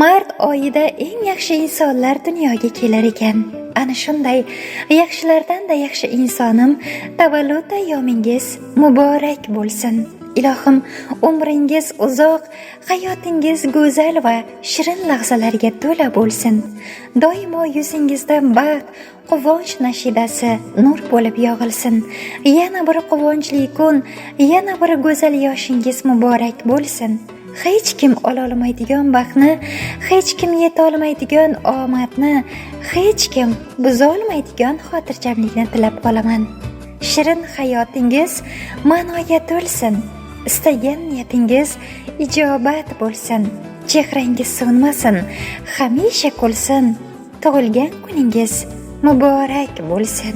Mart oyida eng yaxshi insonlar dunyoga kelar ekan. Ana shunday yaxshilardan-da yaxshi insonim, tavallud ayyomingiz muborak bo'lsin. Ilohim, umringiz uzoq, hayotingiz go'zal va shirin lahzalarga to'la bo'lsin. Doimo yuzingizdan baxt, quvonch nashidasi nur bo'lib yog'ilsin. Yana bir quvonchli kun, yana bir go'zal yoshingiz muborak bo'lsin. Hech kim ololmaydigan baxtni, hech kim yetolmaydigan omadni, hech kim buzolmaydigan xotirjamlikni tilab qolaman. Shirin hayotingiz ma'noga to'lsin. Istagan niyatingiz ijobat bo'lsin. Chehrangiz so'nmasin, hamisha kulsin. Tug'ilgan kuningiz muborak bo'lsin.